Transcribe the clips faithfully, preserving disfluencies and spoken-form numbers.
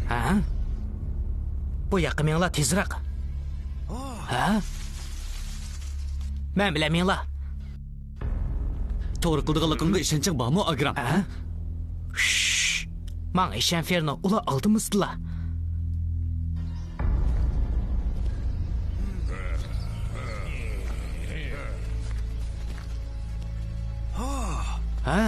ھە؟ بۇ ياققا مېڭىڭلار تېزرەك. ھە؟ مەن بىلەن مېڭىڭلار. توغرا قىلىدىغانلىقىڭغا ئىشەنچىڭ بارمۇ، ئاگرام؟ ھە؟ شش! ماڭا ئىشەن، فېرنو، ئۇلار ئالدىمىزدىلا. ھە.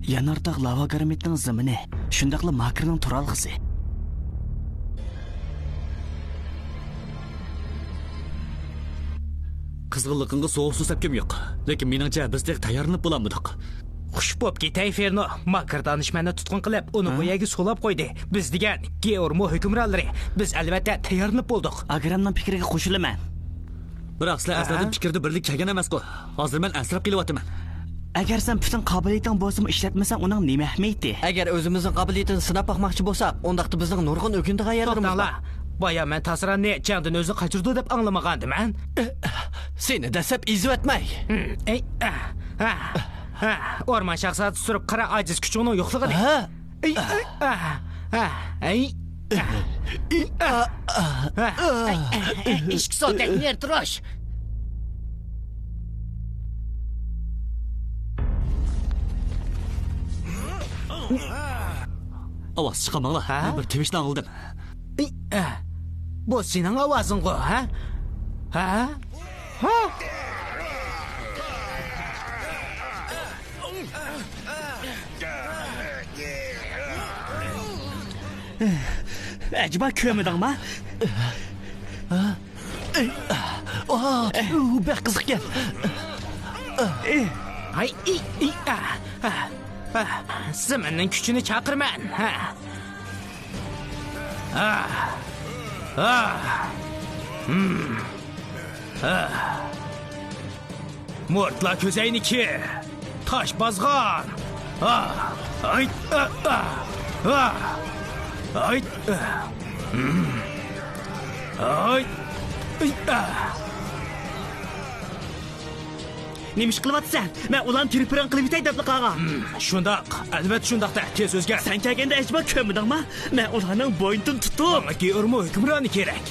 يانارتاغ لاۋا گىرامىتنىڭ زېمىنى، شۇنداقلا ماكىرنىڭ تۇرالغۇسى. قىزغىنلىقىڭغا سوغۇق سۇ سەپكۈم يوق. لېكىن مېنىڭچە، بىز تېخى تەييارلىنىپ بولالمىدۇق. خۇش بوپ كېتەي، فېرنو. ماكىر دانىشمەننى تۇتقۇن قىلىپ، ئۇنى بۇ يەرگە سولاپ قويدى. بىز دېگەن، گېئورمو ھۆكۈمرانلىرى. بىز، ئەلۋەتتە، تەييارلىنىپ بولدۇق. ئاگرامنىڭ پىكرىگە قوشۇلىمەن. بىراق سىلەر ئەسلىدىن پىكىردە بىرلىككە كەلگەن ئەمەسقۇ. ھازىر مەن ئەنسىرەپ قېلىۋاتىمەن. ئەگەر سەن پۈتۈن قابىلىيىتىڭ بولسىمۇ ئىشلەتمىسەڭ، ئۇنىڭ نېمە ئەھمىيىتى؟ ئەگەر ئۆزىمىزنىڭ قابىلىيىتىنى سىناپ باقماقچى بولساق، ئۇنداقتا بىزنىڭ نۇرغۇن ئۆگىنىدىغان يەرلىرىمىز بار. توختاڭلار. بايا مەن تاسىراننى جەڭدىن ئۆزىنى قاچۇرىدۇ دەپ ئاڭلىمىغانىدىم مەن. سېنى دەسسەپ ئېزىۋەتمەي. ھىم، ئەي، ئا، ئا، ئا. ئورمان شاھزادىسى تۇرۇپ قارا، ئاجىز كۈچۈڭنىڭ يوقلۇقىنى. ھە؟ ئەي، ئەي، ئا، ئا، ئەي، ئا، ئا، ئا، ئا، ئەي، ئەي، ئەي، ئىشىك سودەك نېرى تۇرۇش. ئاۋاز چىقارماڭلار. ھە؟ مەن بىر تىۋىشنى ئاڭلىدىم. ئى، ئە، بۇ سېنىڭ ئاۋازىڭغۇ، ھە؟ ھە؟ ھە؟ ئەجەبا كۆرمىدىڭما؟ ئاھ، ئۇ بەك قىزىق گەپ. ئاي، ئى، ئى، ئا، ئا، ئا، زېمىننىڭ كۈچىنى چاقىرىمەن. ھە. ئا، ئا، ھىم. ئا. مۇرتلا كۆزەينىكى، تاش بازغان. ئا، ئاي، ئا، ئا، ئا، ئاي، ئا، ھىم. ئاي، ئاي، ئا. نېمە ئىش قىلىۋاتىسەن؟ مەن ئۇلارنى تىرپىرەڭ قىلىۋېتەي دەپلا قالغان. ھىم، شۇنداق، ئەلۋەتتە شۇنداق-دە، تېز ئۆزگەر. سەن كەلگەندە ئەجەبا كۆرمىدىڭما؟ مەن ئۇلارنىڭ بوينىدىن تۇتۇپ. ماڭا گېئورمو ھۆكۈمرانى كېرەك.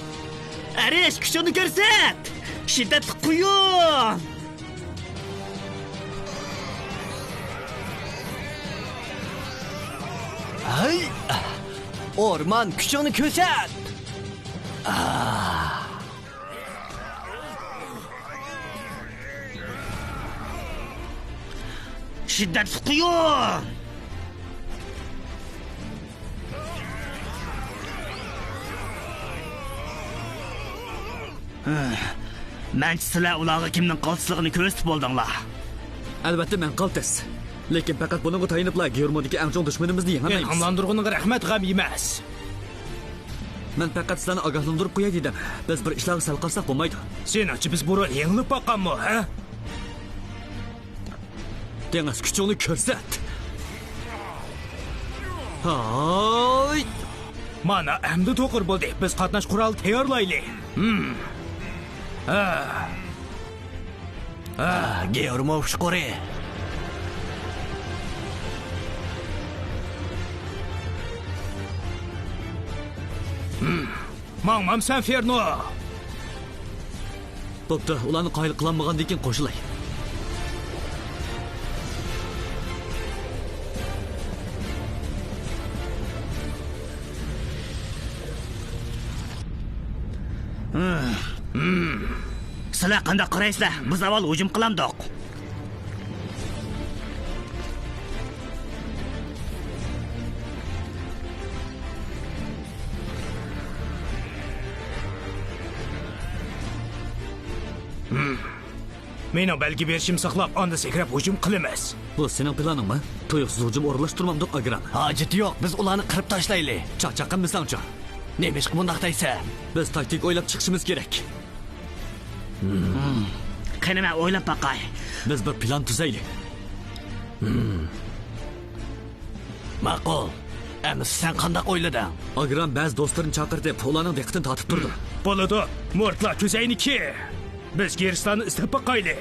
ئەرىش، كۈچۈڭنى كۆرسەت! شىددەتلىك قۇيۇن! ھەي! ئورمان، كۈچۈڭنى كۆرسەت! شىددەتلىك قۇيۇن! مەنچە سىلەر ئۇلارغا كىمنىڭ قالتىسلىقىنى كۆرسىتىپ بولدۇڭلار. ئەلۋەتتە مەن قالتىس. لېكىن پەقەت بۇنىڭغا تايىنىپلا گېئورمودىكى ئەڭ چوڭ دۈشمىنىمىزنى يېڭەلمەيمىز. ئىلھاملاندۇرغىنىڭغا رەھمەت، غەم يېمەس. مەن پەقەت سىلەرنى ئاگاھلاندۇرۇپ قوياي دېدىم. بىز بىر ئىشلارغا سەل قارىساق بولمايدۇ. سېنىڭچە بىز بۇرۇن يېڭىلىپ باققانمۇ، ھە؟ دېڭىز، كۈچۈڭنى كۆرسەت. ھاي! مانا، ئەمدى توغرا بولدى. بىز قاتناش قورالى تەييارلايلى. ھىم. ھە. ھە، گېئورمو ئۇچقۇرى. ھىم. ماڭمامسەن، فېرنو؟ بوپتۇ، ئۇلارنى قايىل قىلالمىغاندىن كېيىن قوشۇلاي. سىلەر قانداق قارايسىلەر؟ بىز ئاۋۋال ھۇجۇم قىلامدۇق؟ مېنىڭ بەلگە بېرىشىمنى ساقلاپ، ئاندىن سەكرەپ ھۇجۇم قىلىمىز. بۇ سېنىڭ پىلانىڭمۇ؟ تۇيۇقسىز ھۇجۇم ئورۇنلاشتۇرمامدۇق، ئاگرام؟ ھاجىتى يوق، بىز ئۇلارنى قىرىپ تاشلايلى. چاقچاق قىلمىساڭچۇ؟ نېمىشقا بۇنداق دەيسەن؟ بىز تاكتىكا ئويلاپ چىقىشىمىز كېرەك. قېنى، مەن ئويلاپ باقاي. بىز بىر پىلان تۈزەيلى. ماقۇل. ئەمىسە سەن قانداق ئويلىدىڭ؟ ئاگرام بەزى دوستلىرىنى چاقىرتىپ، ئۇلارنىڭ دىققىتىنى تارتىپ تۇرىدۇ. بولىدۇ. مۇرتلا كۆزەينىكى. بىز گىرىسلارنى ئىزدەپ باقايلى.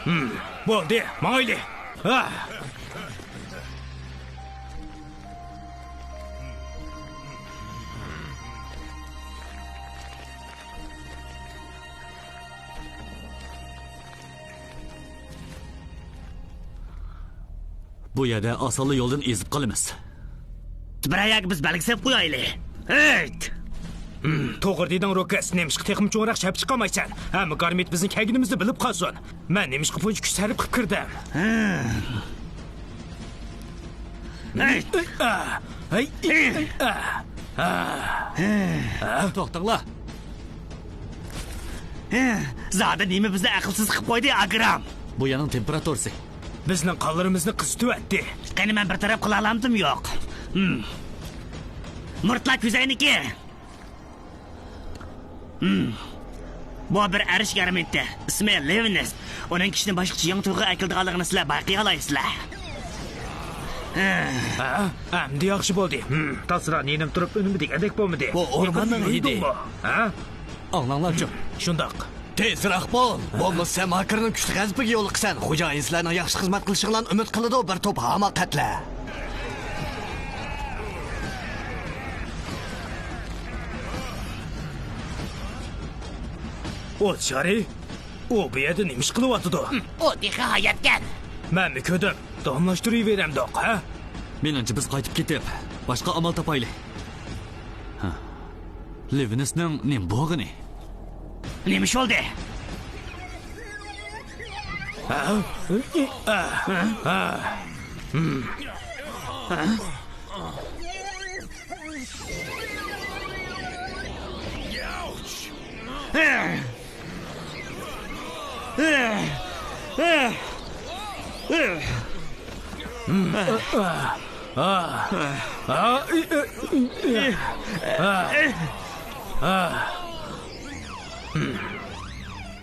ھىم، بولدى، ماڭايلى. ھا! بۇ يەردە ئاسانلا يولدىن ئېزىپ قالىمىز. بىرەر يەرگە بىز بەلگە سېلىپ قويايلى. ھېيت! ھىم، توغرا دېدىڭ، روكاس. نېمىشقا تېخىمۇ چوڭراق شەپ چىقارمايسەن؟ ھەممە گارمىت بىزنىڭ كەلگىنىمىزنى بىلىپ قالسۇن. مەن نېمىشقا بۇنچە كۈچ سەرپ قىلىپ كىردىم؟ ھىم. ھېيت! ئا، ھەي، ئا، ئا. توختاڭلار. زادى نېمە بىزنى ئەقىلسىز قىلىپ قويدى، ئاگرام؟ بۇ يەرنىڭ تېمپېراتۇرىسى. بىزنىڭ قانلىرىمىزنى قىزىتىۋەتتى. قېنى، مەن بىر تەرەپ قىلالامدىم؟ يوق. ھىم. مۇرتلا كۆزەينىكى. ھىم. بۇ بىر ئەرش گارمىتى. ئىسمى لېۋنىس. ئۇنىڭ كىشىنى باشقىچە يېڭى تۇيغۇغا ئەكېلىدىغانلىقىنى سىلەر بايقىيالايسىلەر. ھە، ئەمدى ياخشى بولدى. ھىم، تاسرا نېنىم تۇرۇپ ئۈنۈمى دېگەندەك بولمىدى. بۇ ئورماننىڭ ھىدى. ھە؟ ئاڭلاڭلارچۇ. شۇنداق. تېزراق بول! بولمىسا سەن ماكىرنىڭ كۈچلۈك غەزىپىگە يولۇقىسەن. خوجايىن سىلەرنىڭ ياخشى خىزمەت قىلىشىڭلارنى ئۈمىد قىلىدۇ، بىر توپ ھاماقەتلەر. ئوت شارى؟ ئۇ بۇ يەردە نېمە ئىش قىلىۋاتىدۇ؟ ئۇ تېخى ھاياتكەن. مەنمۇ كۆردۈم. داۋاملاشتۇرۇۋېرەمدۇق، ھە؟ مېنىڭچە بىز قايتىپ كېتىپ، باشقا ئامال تاپايلى. ھە. لېۋىنسنىڭ نېمە بولغىنى؟ نېمە ئىش بولدى؟ ھە؟ ھە؟ ھە؟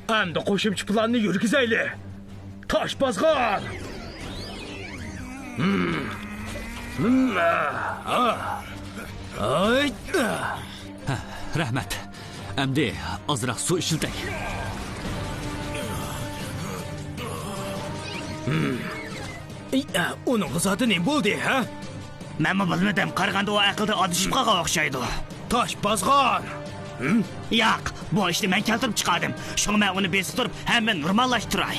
ئەمدى قوشۇمچە پىلاننى يۈرگۈزەيلى. تاش بازغان! ھە، رەھمەت. ئەمدى ئازراق سۇ ئىشلىتەي. ئۇنىڭغا زادى نېمە بولدى، ھە؟ مەنمۇ بىلمىدىم، قارىغاندا ئۇ ئەقىلدىن ئادىشىپ قالغان ئوخشايدۇ. تاش بازغان! ياق، بۇ ئىشنى مەن كەلتۈرۈپ چىقاردىم. شۇڭا مەن ئۇنى بېسىپ تۇرۇپ، ھەممىنى نورماللاشتۇراي.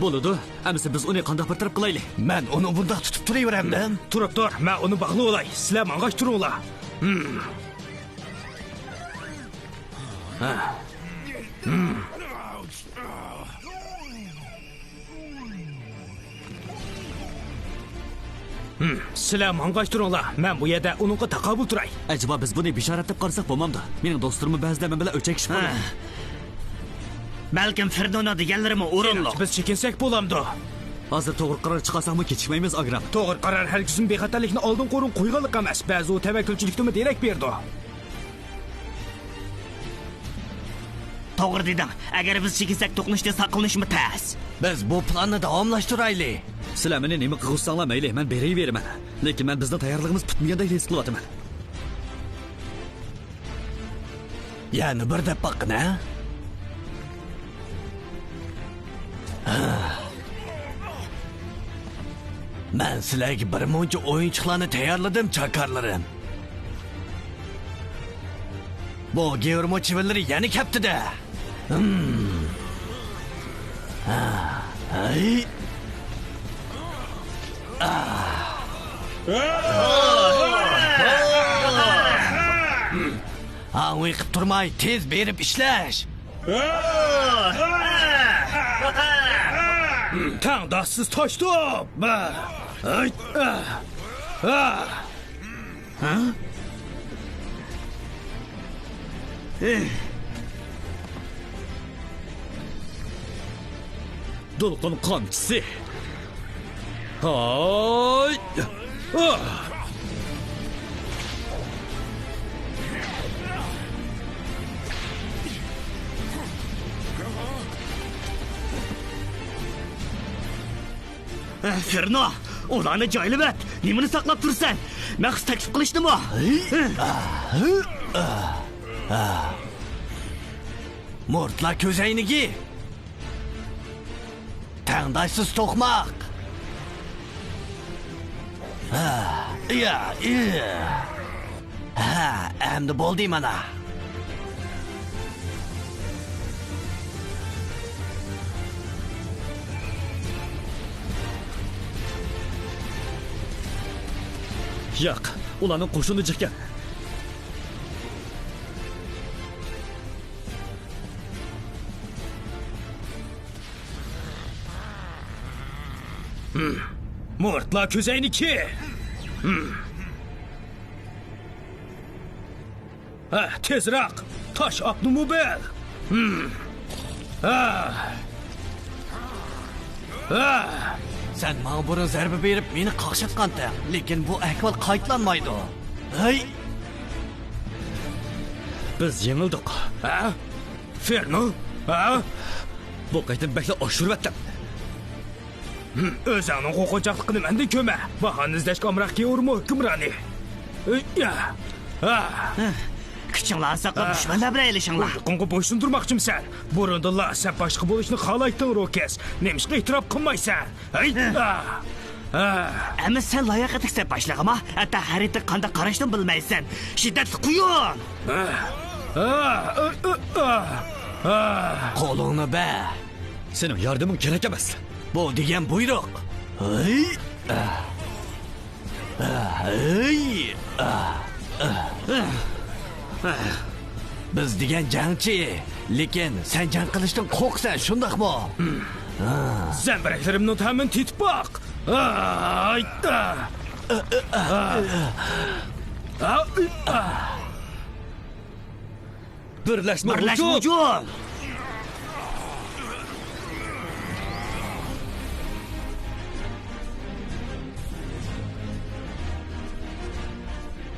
بولىدۇ. ئەمىسە بىز ئۇنى قانداق بىر تەرەپ قىلايلى؟ مەن ئۇنى بۇنداق تۇتۇپ تۇرۇۋېرەمدىم. تۇرۇپ تۇر، مەن ئۇنى باغلىۋالاي. سىلەر ماڭغاچ تۇرۇڭلار. سىلەر ماڭغاچ تۇرۇڭلار، مەن بۇ يەردە ئۇنىڭغا تاقابىل تۇراي. ئەجەبا بىز بۇنى بېشارەت دەپ قارىساق بولمامدۇ؟ مېنىڭ دوستلىرىممۇ بەزىدە مەن بىلەن ئۆچەكلىشىپ قالىدۇ. بەلكىم فىردۇننىڭ دېگەنلىرىمۇ ئورۇنلۇق. بىز چېكىنسەك بولامدۇ؟ ھازىر توغرا قارار چىقارساقمۇ كېچىكمەيمىز، ئاگرام. توغرا قارار ھەرگىزمۇ بىخەتەرلىكنى ئالدىنقى ئورۇنغا قويغانلىق ئەمەس، بەزى ئۇ تەۋەككۈلچىلىكتىنمۇ دېرەك بېرىدۇ. توغرا دېدىڭ. ئەگەر بىز چېكىنسەك، توقۇنۇشتىن ساقلىنىشمۇ تەس. بىز بۇ پىلاننى داۋاملاشتۇرايلى. سىلەر مېنى نېمە قىلغۇزساڭلار مەيلى، مەن بېرىۋېرىمەن. لېكىن مەن بىزنىڭ تەييارلىقىمىز پۈتمىگەندەك ھېس قىلىۋاتىمەن. يەنە بىر دەپ باققىن، ھە؟ مەن سىلەرگە بىر مۇنچە ئويۇنچۇقلارنى تەييارلىدىم، چاكارلىرىم. بۇ گېۋۇرمو چىۋىنلىرى يەنە كەپتۇ-دە. ھىم. ھا، ھەي. ئا. ھاڭۋېي قىپ تۇرماي، تېز بېرىپ ئىشلەش. تەڭداشسىز تاشتۇپ. دولقۇن قامچىسى. ھاي! ئاھ! فېرنو، ئۇلارنى جايلىۋەت. نېمىنى ساقلاپ تۇرىسەن؟ مەخسۇس تەكلىپ قىلىشنىمۇ؟ مۇرتلار كۆزەينىكى. تەڭداشسىز توقماق. ھا، يا، ئى. ھا، ئەمدى بولدى مانا. ياق، ئۇلارنىڭ قوشۇنى جىقكەن. مۇرتلار كۆزەينىكى. ھە، تېزراق. تاش ئاپنىمۇ بىل. ھە. ھە. سەن ماڭا بۇرۇن زەربە بېرىپ، مېنى قاقشاتقانتىڭ. لېكىن بۇ ئەھۋال قايتىلانمايدۇ. ھەي! بىز يېڭىلدۇق. ھە؟ فېرنو؟ ھە؟ بۇ قېتىم بەكلا ئاشۇرۇۋەتتىڭ. ئۆزۈڭنىڭ قورقۇنچاقلىقىنى مەندىن كۆرمە. باھانە ئىزدەشكە ئامراق گېئۇرمۇ ھۆكۈمرانى. يا. ھە. كۈچۈڭلارنى ساقلاپ، ھە، دۈشمەنلەر بىلەن ئېلىشىڭلار. بۇ يۇقۇمغا بويسۇندۇرماقچىمىسەن؟ بۇرۇندىنلا سەپداشلىق بولۇشنى خالايتتىڭ، روكس. نېمىشقا ئېتىراپ قىلمايسەن؟ ھەي! ھە. ھە. ھە. ئەمما سەن لاياقەتلىك سەپداشلىقىما؟ ھەتتا خەرىتىگە قانداق قاراشنىمۇ بىلمەيسەن. شىددەتلىك قۇيۇن! ھە. ھە. ھە. ھە. ھە. قولۇڭنى بەر. سېنىڭ ياردىمىڭ كېرەك ئەمەس. بۇ دېگەن بۇيرۇق. ھەي! ھەي! بىز دېگەن جەڭچى، لېكىن سەن جەڭ قىلىشتىن قورقىسەن، شۇنداقمۇ؟ زەمبىرەكلىرىمنىڭ تەمىنى تېتىپ باق. بىرلەشمە، بىرلەشمە ھۇجۇم! ھۇجۇم!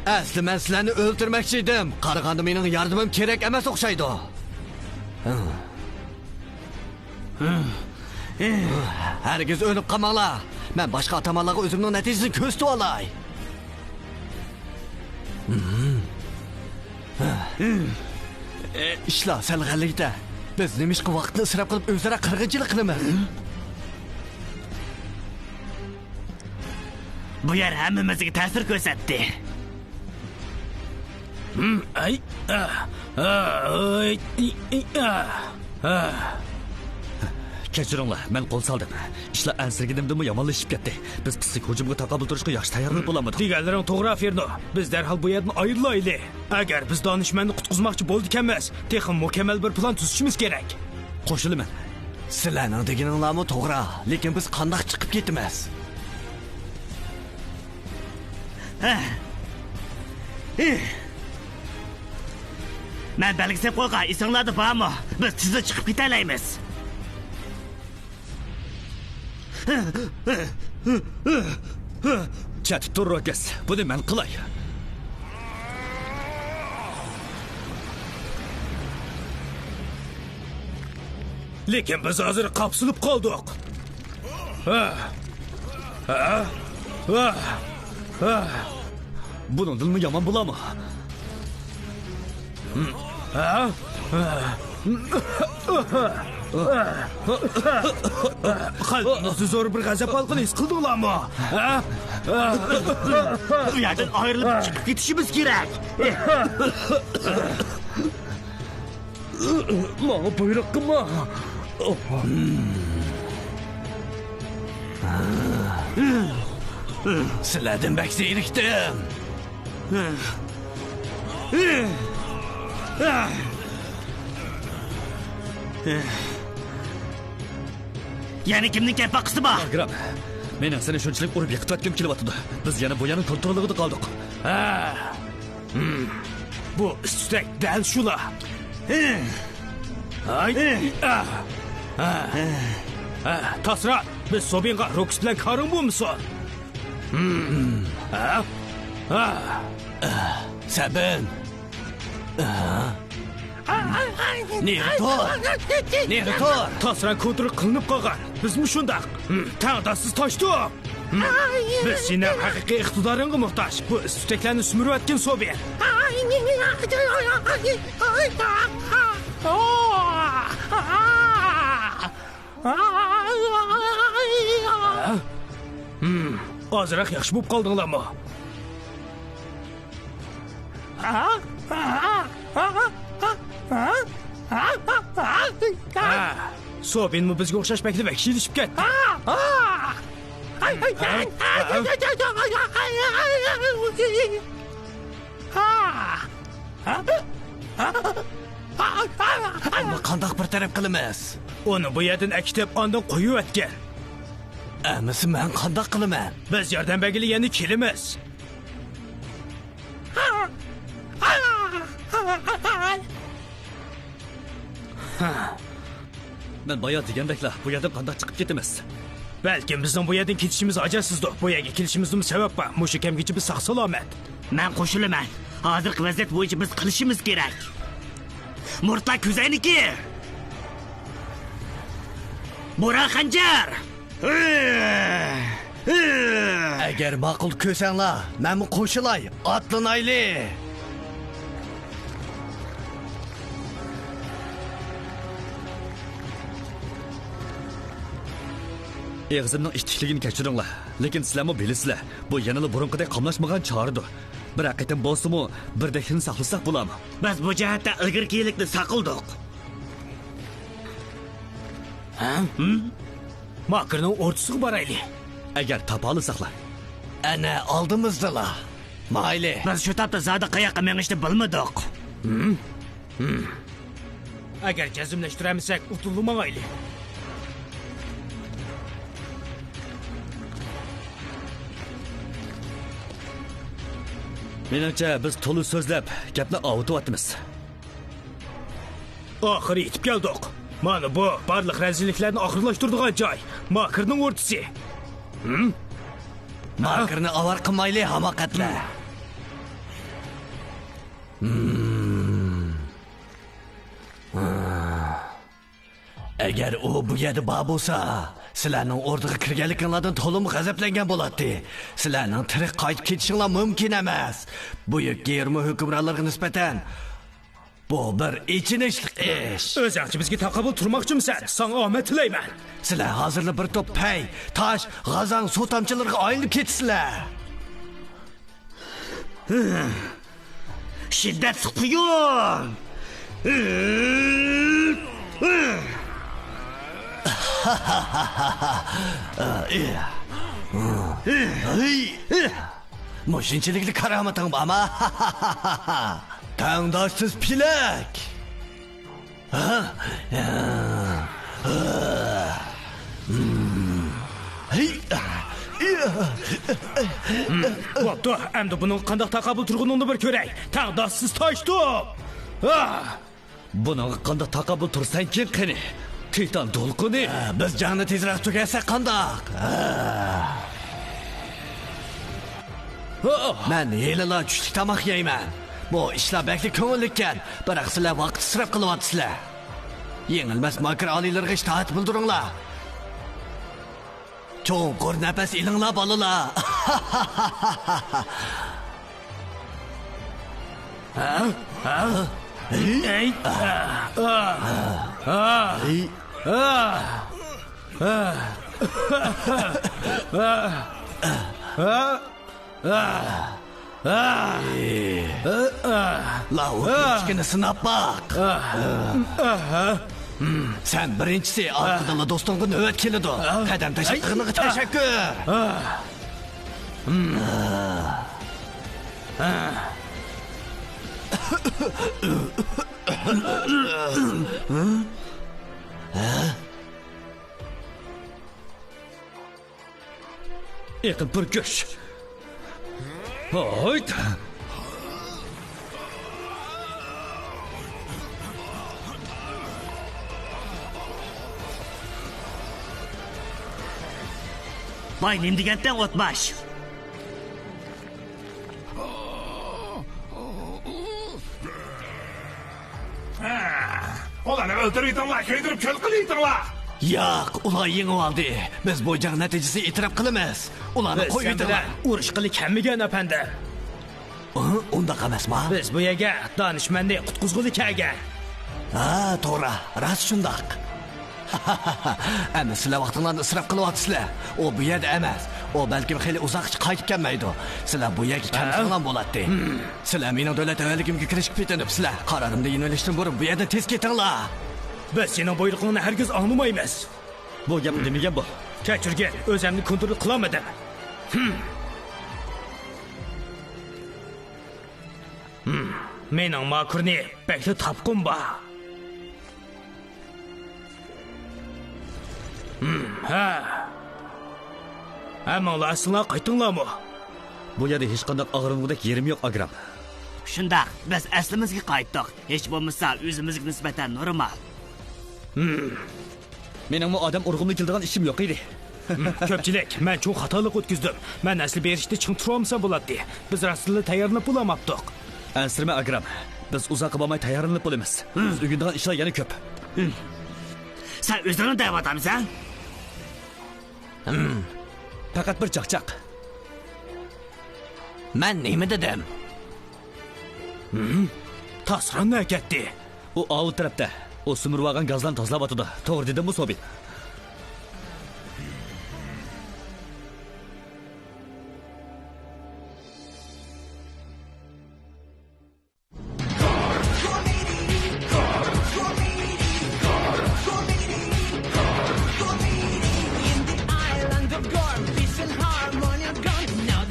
ئەسلى مەن سىلەرنى ئۆلتۈرمەكچى ئىدىم. قارىغاندا مېنىڭ ياردىمىم كېرەك ئەمەس ئوخشايدۇ. ھەرگىز ئۆلۈپ قالماڭلار. مەن باشقا ئاتامانلارغا ئۆزۈمنىڭ نەتىجىسىنى كۆرسىتىۋالاي. ئىشلار سەل غەلىتە. بىز نېمىشقا ۋاقىتنى ئىسراپ قىلىپ ئۆزئارا قىرغىنچىلىق قىلىمىز؟ بۇ يەر ھەممىمىزگە تەسىر كۆرسەتتى. ھىم، ئەي، ئا، ئا، ئاي، ئى، ئى، ئا، ئا. كەچۈرۈڭلار، مەن قول سالدىم. ئىشلار ئەنسىرىگىنىمدىنمۇ يامانلىشىپ كەتتى. بىز پىسخىك ھۇجۇمغا تاقابىل تۇرۇشقا ياخشى تەييارلىق بولالمىدۇق. دېگەنلىرىڭ توغرا، فېرنو. بىز دەرھال بۇ يەردىن ئايرىلايلى. ئەگەر بىز دانىشمەننى قۇتقۇزماقچى بولىدىكەنمىز، تېخىمۇ مۇكەممەل بىر پىلان تۈزۈشىمىز كېرەك. قوشۇلىمەن. سىلەرنىڭ دېگىنىڭلارمۇ توغرا، لېكىن بىز قانداق چىقىپ كېتىمىز؟ مەن بەلگە سېلىپ قويغان، ئېسىڭلاردا بارمۇ؟ بىز تېزلا چىقىپ كېتەلەيمىز. چېتىپ تۇر، روكس. بۇنى مەن قىلاي. لېكىن بىز ھازىر قاپسىلىپ قالدۇق. ھە؟ ھە؟ ھە؟ ھە؟ بۇنىڭدىنمۇ يامان بولامۇ؟ ھە؟ قەلبىڭىزدە زور بىر غەزەپ ھالقىنى ھېس قىلدىڭلارمۇ؟ ھە؟ بۇ يەردىن ئايرىلىپ چىقىپ كېتىشىمىز كېرەك. ماڭا بۇيرۇق قىلما. سىلەردىن بەك زېرىكتىم. يەنە كىمنىڭ كەپپاقىسى بار؟ ئاگرام، مېنىڭ سېنى شۇنچىلىك ئۇرۇپ يىقىتىۋەتكۈم كېلىۋاتىدۇ. بىز يەنە بۇ يەرنىڭ كونترولىغىدا قالدۇق. ھە. ھىم. بۇ ئىستەك دەل شۇلا. ھاي. ئا. ئا. ھە، تاسرا، بىز سوبىنغا روكس بىلەن كارىڭ بولمىسۇن. ھە؟ ھە؟ سەبىن. نېرۇتو! نېرۇتو! تاسرا كونترول قىلىنىپ قالغان. بىزمۇ شۇنداق. تەڭداشسىز تاشتۇق. بىز سېنىڭ ھەقىقىي ئىقتىدارىڭغا موھتاج. بۇ ئىس-تۈتەكلەرنى سۈمۈرۈۋەتكىن، سوبى. ھە؟ ھىم، ئازراق ياخشى بولۇپ قالدىڭلارمۇ؟ ھە، سوبىنمۇ بىزگە ئوخشاش بەكلا ۋەھشىيلىشىپ كەتتى. ئۇنى قانداق بىر تەرەپ قىلىمىز؟ ئۇنى بۇ يەردىن ئەكېتىپ، ئاندىن قويۇۋەتكىن. ئەمىسە مەن قانداق قىلىمەن؟ بىز ياردەم بەرگىلى يەنە كېلىمىز. مەن بايا دېگەندەكلا، بۇ يەردىن قانداق چىقىپ كېتىمىز؟ بەلكىم بىزنىڭ بۇ يەردىن كېتىشىمىز ھاجەتسىزدۇر. بۇ يەرگە كېلىشىمىزدىمۇ سەۋەب بار. مۇشۇ كەمگىچە بىز ساق-سالامەت. مەن قوشۇلىمەن. ھازىرقى ۋەزىيەت بويىچە بىز قىلىشىمىز كېرەك. مۇرتلار كۆزەينىكى! بوران خەنجەر! ئەگەر ماقۇل كۆرسەڭلار، مەنمۇ قوشۇلاي، ئاتلىنايلى! ئېغىزىمنىڭ ئىتتىكلىكىنى كەچۈرۈڭلار، لېكىن سىلەرمۇ بىلىسىلەر، بۇ يەنىلا بۇرۇنقىدەك قاملاشمىغان چارىدۇر. بىرەر قېتىم بولسىمۇ بىردەكلىكنى ساقلىساق بولامۇ؟ بىز بۇ جەھەتتە ئىلگىرىكىلىكنى ساقلىدۇق. ھە؟ ماكىرنىڭ ئوردىسىغا بارايلى. ئەگەر تاپالىساقلا. ئەنە ئالدىمىزدىلا. مايلى. بىز شۇ تاپتا زادى قاياققا مېڭىشنى بىلمىدۇق. ئەگەر جەزملەشتۈرەلمىسەك، ئۇدۇللا ماڭايلى. مېنىڭچە، بىز تولا سۆزلەپ، گەپنى ئاۋۇتۇۋاتىمىز. ئاخىرى يېتىپ كەلدۇق. مانا بۇ بارلىق رەزىللىكلەرنى ئاخىرلاشتۇرىدىغان جاي. ماكىرنىڭ ئوردىسى. ماكىرنى ئاۋارە قىلمايلى، ھاماقەتلەر. ئەگەر ئۇ بۇ يەردە بار بولسا، سىلەرنىڭ ئوردىغا كىرگەنلىكىڭلاردىن تولىمۇ غەزەپلەنگەن بولاتتى. سىلەرنىڭ تىرىك قايتىپ كېتىشىڭلار مۇمكىن ئەمەس. بۈيۈك گېرمو ھۆكۈمرانلىرىغا نىسبەتەن بۇ بىر ئېچىنىشلىق ئىش. ئۆزۈڭچە بىزگە تاقابىل تۇرماقچىمىسەن؟ ساڭا ئامەت تىلەيمەن. سىلەر ھازىرلا بىر توپ پەي، تاش، غازاڭ، سۇ تامچىلىرىغا ئايلىنىپ كېتىسىلەر. شىددەتلىك قۇيۇن! مۇشۇنچىلىكلا كارامىتىڭ بارمۇ؟ تەڭداشسىز پېلەك! بوپتۇ، ئەمدى بۇنىڭغا قانداق تاقابىل تۇرغىنىڭنى بىر كۆرەي. تەڭداشسىز تاشتۇق! بۇنىڭغا قانداق تاقابىل تۇرىسەنكىن قېنى؟ تىتان دولقۇنى! بىز جەڭنى تېزرەك تۈگەتسەك قانداق؟ مەن ھېلىلا چۈشلۈك تاماق يەيمەن. بۇ ئىشلار بەكلا كۆڭۈللۈككەن، بىراق سىلەر ۋاقىت ئىسراپ قىلىۋاتىسىلەر. يېڭىلمەس ماكىر ئالىيلىرىغا ئىتائەت بىلدۈرۈڭلار. چوڭقۇر نەپەس ئېلىڭلار، بالىلار. لاۋۇ كۈچۈكىنى سىناپ باق. سەن بىرىنچىسى، ئارقىدىنلا دوستۇڭغا نۆۋەت كېلىدۇ. قەدەم تەشرىپ قىلغىنىڭغا تەشەككۈر. ئېقىن پۈركۈش. ھويت! ۋاي، نېمە دېگەنتىڭ ئوتباش؟ ئۇلارنى ئۆلتۈرۈۋېتىڭلار، كۆيدۈرۈپ كۈل قىلىۋېتىڭلار. ياق، ئۇلار يېڭىۋالدى. بىز بۇ جەڭ نەتىجىسىنى ئېتىراپ قىلىمىز. ئۇلارنى قويۇۋېتىڭلار. ئۇرۇش قىلى كەلمىگەن، ئەپەندىم. ئۇنداق ئەمەسما؟ بىز بۇ يەرگە دانىشمەننى قۇتقۇزغىلى كەلگەن. ھە، توغرا، راست شۇنداق. ئەمما سىلەر ۋاقتىڭلارنى ئىسراپ قىلىۋاتىسىلەر. ئۇ بۇ يەردە ئەمەس. ئۇ بەلكىم خېلى ئۇزاققىچە قايتىپ كەلمەيدۇ. سىلەر بۇ يەرگە كەلمىسەڭلار بولاتتى. سىلەر مېنىڭ دۆلەت تەۋەلىكىمگە كىرىشكە پېتىنىپسىلەر. قارارىمدىن يېنىۋېلىشتىن بۇرۇن بۇ يەردىن تېز كېتىڭلار. بىز سېنىڭ بۇيرۇقۇڭنى ھەرگىز ئاڭلىمايمىز. بۇ گەپنى دېمىگەن بۇ. كەچۈرگىن، ئۆزۈمنى كونترول قىلالمىدىم. مېنىڭ ماكۇرنى بەكلا تاپقۇم بار. ھە. ھەممىڭلار ئەسلىڭلار قايتتىڭلارمۇ؟ بۇ يەردە ھېچقانداق ئاغرىنغۇدەك يېرىم يوق، ئاگرام. شۇنداق، بىز ئەسلىمىزگە قايتتۇق. ھېچ بولمىسا ئۆزىمىزگە نىسبەتەن نورمال. مېنىڭمۇ ئادەم ئۇرغۇملا كېلىدىغان ئىشىم يوق ئىدى. كۆپچىلىك، مەن چوڭ خاتالىق ئۆتكۈزدۈم. مەن ئەسلى بېرىشتە چىڭ تۇرۇۋالمىسام بولاتتى. بىز راستتىنلا تەييارلىنىپ بولالماپتۇق. ئەنسىرىمە، ئاگرام. بىز ئۇزاققا بارماي تەييارلىنىپ بولىمىز. بىز ئۆگىنىدىغان ئىشلار يەنە كۆپ. سەن ئۆزۈڭنى دەۋاتامسەن؟ پەقەت بىر چاقچاق. مەن نېمە دېدىم؟ تاسران نەگە كەتتى؟ ئۇ ئاۋۇ تەرەپتە. ئۇ سۈمۈرۈۋالغان گازلارنى تازىلاۋاتىدۇ. توغرا دېدىممۇ، سوبى؟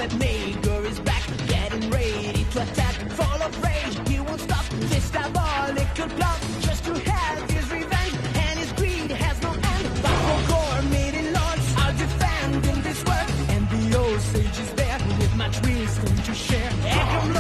That Maegor is back, getting ready to attack. Full of rage, he won't stop. This diabolical plot, just to have his revenge. And his greed has no end. But for Ghor, mighty lords are defending this world. And the old sage is there with much wisdom to share. Aggron